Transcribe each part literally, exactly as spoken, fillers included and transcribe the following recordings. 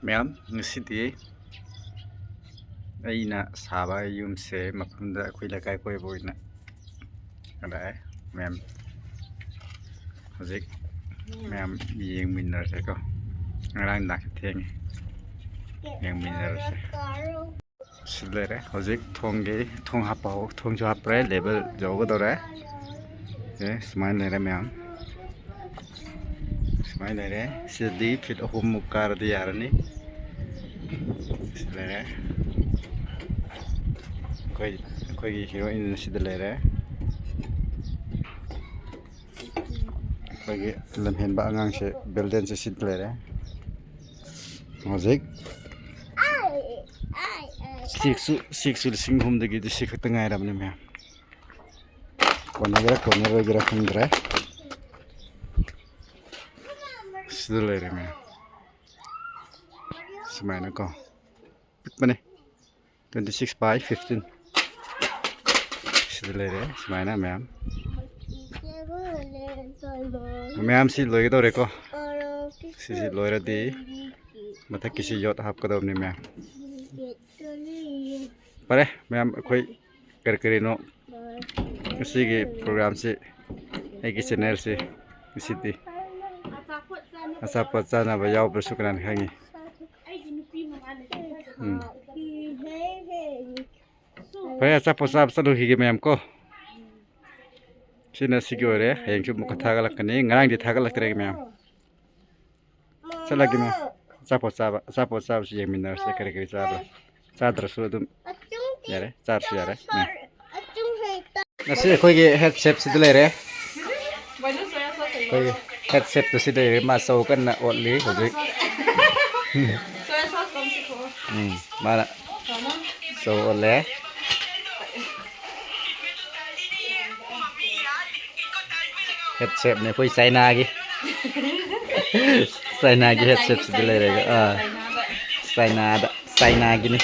ꯃꯌꯥꯝ, ꯉꯁꯤꯗꯤ ꯑꯩꯅ ꯁꯥꯕ ꯌꯨꯝꯁꯦ ꯃꯐꯝꯗ ꯑꯩꯈꯣꯏ ꯂꯩꯀꯥꯏ ꯀꯣꯏꯕ ꯑꯣꯏꯅ ꯂꯥꯛꯑꯦ꯫ ꯃꯌꯥꯝ, ꯍꯧꯖꯤꯛ ꯃꯌꯥꯝ ꯌꯦꯡꯃꯤꯟꯅꯔꯁꯦꯀꯣ꯫ ꯉꯔꯥꯡ ꯅꯨꯡꯗꯥꯡꯁꯨ ꯊꯦꯡꯉꯦ꯫ ꯌꯦꯡꯃꯤꯟꯅꯔꯁꯦ꯫ ꯁꯤ ꯂꯩꯔꯦ꯫ ꯍꯧꯖꯤꯛ ꯊꯣꯡꯒꯤ, ꯊꯣꯡ ꯍꯥꯞꯄ ꯍꯧ-, ꯊꯣꯡꯁꯨ ꯍꯥꯞꯄ꯭ꯔꯦ, ꯂꯦꯕꯦꯜ ꯌꯧꯒꯗꯧꯔꯦ꯫ ꯑꯦ, ꯁꯨꯃꯥꯏꯅ ꯂꯩꯔꯦ ꯃꯌꯥꯝ꯫ ꯁꯨꯃꯥꯏꯅ ꯂꯩꯔꯦ꯫ ꯁꯤꯗꯤ ꯐꯤꯠ ꯑꯍꯨꯝꯃꯨꯛ ꯀꯥꯔꯗꯤ ꯌꯥꯔꯅꯤ꯫ ꯁꯤ ꯂꯩꯔꯦ꯫ ꯑꯩꯈꯣꯏ, ꯑꯩꯈꯣꯏꯒꯤ ꯍꯤꯔꯣꯏꯟ ꯁꯤꯗ ꯂꯩꯔꯦ꯫ ꯑꯩꯈꯣꯏꯒꯤ ꯂꯝꯍꯦꯟꯕ ꯑꯉꯥꯡꯁꯦ, ꯕꯦꯜꯗꯦꯟꯁꯦ ꯁꯤꯗ ꯂꯩꯔꯦ꯫ ꯍꯧꯖꯤꯛ ꯁꯤꯛꯁꯨ, ꯁꯤꯛꯁꯨ ꯂꯤꯁꯤꯡ ꯑꯍꯨꯝꯗꯒꯤꯗꯤ ꯁꯤ ꯈꯛꯇ ꯉꯥꯏꯔꯕꯅꯤ ꯃꯌꯥꯝ꯫ ꯀꯣꯟꯅꯒꯦꯔꯥ ꯀꯣꯟꯅꯔꯣꯏꯒꯦꯔꯥ ꯈꯪꯗ꯭ꯔꯦ꯫ ꯁꯤꯗ ꯂꯩꯔꯦ ꯃꯌꯥꯝ꯫ ꯁꯨꯃꯥꯏꯅꯀꯣ꯫ ꯄꯤꯛꯄꯅꯦ꯫ Twenty six by fifteen꯫ ꯁꯤꯗ ꯂꯩꯔꯦ ꯁꯨꯃꯥꯏꯅ ꯃꯌꯥꯝ꯫ ꯃꯌꯥꯝꯁꯤ ꯂꯣꯏꯒꯗꯧꯔꯦꯀꯣ꯫ ꯁꯤꯁꯤ ꯂꯣꯏꯔꯗꯤ ꯃꯊꯛꯀꯤꯁꯤ ꯌꯣꯠ ꯍꯥꯞꯀꯗꯕꯅꯤ ꯃꯌꯥꯝ꯫ ꯐꯔꯦ ꯃꯌꯥꯝ, ꯑꯩꯈꯣꯏ ꯀꯔꯤ ꯀꯔꯤꯅꯣ ꯉꯁꯤꯒꯤ ꯄ꯭ꯔꯣꯒ꯭ꯔꯥꯝꯁꯤ, ꯑꯩꯒꯤ ꯆꯦꯅꯦꯜꯁꯤ ꯉꯁꯤꯗꯤ ꯑꯆꯥꯄꯣꯠ ꯆꯥꯅꯕ ꯌꯥꯎꯕ꯭ꯔꯁꯨ ꯀꯅꯥꯅ ꯈꯪꯉꯤ꯫ ꯎꯝ꯫ ꯐꯔꯦ, ꯑꯆꯥꯄꯣꯠ ꯆꯥꯕ ꯆꯠꯂꯨꯈꯤꯒꯦ ꯃꯌꯥꯝ ꯀꯣ꯫ ꯁꯤꯅ ꯁꯤꯒꯤ ꯑꯣꯏꯔꯦ꯫ ꯍꯌꯦꯡꯁꯨ ꯑꯃꯨꯛꯀ ꯊꯥꯒꯠꯂꯛꯀꯅꯤ꯫ ꯉꯔꯥꯡꯗꯤ ꯊꯥꯒꯠꯂꯛꯇ꯭ꯔꯦ ꯃꯌꯥꯝ꯫ ꯆꯠꯂꯒꯦ ꯃꯌꯥꯝ꯫ ꯑꯆꯥꯄꯣꯠ ꯆꯥꯕ, ꯑꯆꯥꯄꯣꯠ ꯆꯥꯕꯁꯤ ꯌꯦꯡꯃꯤꯟꯅꯔꯁꯦ ꯀꯔꯤ ꯀꯔꯤ ꯆꯥꯕ꯭ꯔꯥ꯫ ꯆꯥꯗ꯭ꯔꯁꯨ ꯑꯗꯨꯝ ꯌꯥꯔꯦ, ꯆꯥꯔꯁꯨ ꯌꯥꯔꯦ ꯃꯌꯥꯝ꯫ ꯉꯁꯤ ꯑꯩꯈꯣꯏꯒꯤ ꯍꯦꯠ ꯁꯦꯞꯁꯤꯗ ꯂꯩꯔꯦ꯫ ꯑꯩꯈꯣꯏꯒꯤ ꯍꯦꯠ ꯁꯦꯞꯇꯨ ꯁꯤꯗ ꯂꯩꯔꯦ꯫ ꯃꯥ ꯆꯧ ꯀꯟꯅ ꯑꯣꯠꯂꯤ ꯍꯧꯖꯤꯛ꯫ ꯎꯝ, ꯃꯥꯅ ꯆꯧ ꯑꯣꯠꯂꯦ꯫ ꯍꯦꯠ ꯁꯦꯞꯅꯦ ꯑꯩꯈꯣꯏ ꯆꯥꯏꯅꯥꯒꯤ꯫ ꯆꯥꯏꯅꯥꯒꯤ ꯍꯦꯠ ꯁꯦꯞꯁꯤꯗ ꯂꯩꯔꯦ꯫ ꯑꯥ, ꯆꯥꯏꯅꯥꯗ, ꯆꯥꯏꯅꯥꯒꯤꯅꯤ꯫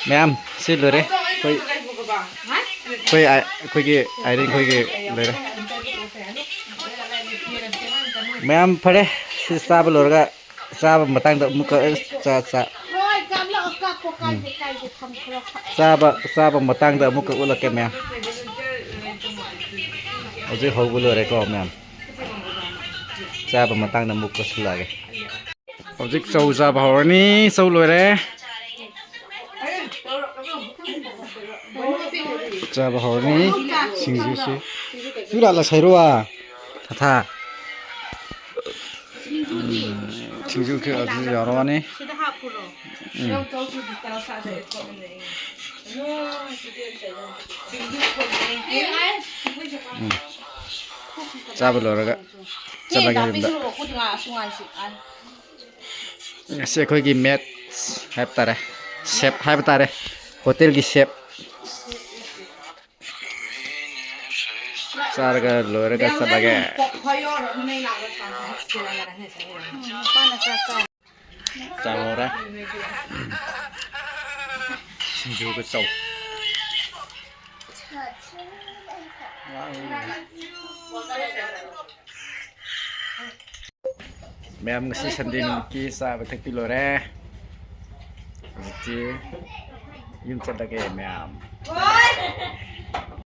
ꯃꯌꯥꯝ, ꯁꯤ ꯂꯣꯏꯔꯦ꯫ ꯑꯩꯈꯣꯏ, ꯑꯩꯈꯣꯏ ꯑꯥꯏ-, ꯑꯩꯈꯣꯏꯒꯤ ꯑꯥꯏꯔꯤꯟ ꯑꯩꯈꯣꯏꯒꯤ ꯂꯣꯏꯔꯦ꯫ ꯃꯌꯥꯝ, ꯐꯔꯦ꯫ ꯁꯤ ꯆꯥꯕ ꯂꯣꯏꯔꯒ ꯆꯥꯕ ꯃꯇꯥꯡꯗ ꯑꯃꯨꯛꯀ, ꯑꯦ, ꯆꯥ, ꯆꯥ꯫ ꯍꯣꯏ, ꯆꯥꯝꯂꯛꯑꯣ, ꯀꯥꯞꯄꯣ, ꯀꯥꯏꯗꯦ, ꯀꯥꯏꯗꯦ, ꯊꯝꯈ꯭ꯔꯣ꯫ ꯆꯥꯕ, ꯆꯥꯕ ꯃꯇꯥꯡꯗ ꯑꯃꯨꯛꯀ ꯎꯠꯂꯛꯀꯦ, ꯃꯌꯥꯝ꯫ ꯍꯧꯖꯤꯛ ꯍꯧꯕ ꯂꯣꯏꯔꯦꯀꯣ, ꯃꯌꯥꯝ꯫ ꯆꯥꯕ ꯃꯇꯥꯡꯗ ꯑꯃꯨꯛꯀ ꯎꯠꯂꯛꯑꯒꯦ꯫ ꯍꯧꯖꯤꯛ ꯆꯧ ꯆꯥꯕ ꯍꯧꯔꯅꯤ꯫ ꯆꯧ ꯂꯣꯏꯔꯦ꯫ ꯆꯥꯕ ꯍꯧꯔꯅꯤ꯫ ꯁꯤꯡꯖꯨꯁꯤ꯫ ꯆꯨꯔꯥꯂ ꯁꯩꯔꯨꯋꯥ꯫ ꯊꯥꯊꯥ꯫ ꯎꯝ, ꯁꯤꯡꯖꯨ ꯈꯔ ꯑꯗꯨꯁꯨ ꯌꯥꯎꯔꯛꯑꯅꯤ꯫ ꯎꯝ꯫ ꯎꯝ꯫ ꯆꯥꯕ ꯂꯣꯏꯔꯒ ꯆꯠꯂꯒꯦ ꯌꯨꯝꯗ꯫ ꯉꯁꯤ ꯑꯩꯈꯣꯏꯒꯤ ꯃꯦꯠꯁ ꯍꯥꯏꯕ ꯇꯥꯔꯦ, ꯁꯦꯞ ꯍꯥꯏꯕ ꯇꯥꯔꯦ, ꯍꯣꯇꯦꯜꯒꯤ ꯁꯦꯞ꯫ ꯆꯥꯔꯒ ꯂꯣꯏꯔꯒ ꯆꯠꯂꯒꯦ꯫ ꯆꯥꯍꯧꯔꯦ꯫ ꯁꯤꯡꯖꯨꯒ ꯆꯧ꯫ ꯃꯌꯥꯝ, ꯉꯁꯤ ꯁꯟꯗꯦ ꯅꯨꯃꯤꯠꯀꯤ ꯆꯥꯕ ꯊꯛꯄꯤ ꯂꯣꯏꯔꯦ꯫ ꯍꯧꯖꯤꯛꯇꯤ ꯌꯨꯝ ꯆꯠꯂꯒꯦ ꯃꯌꯥꯝ꯫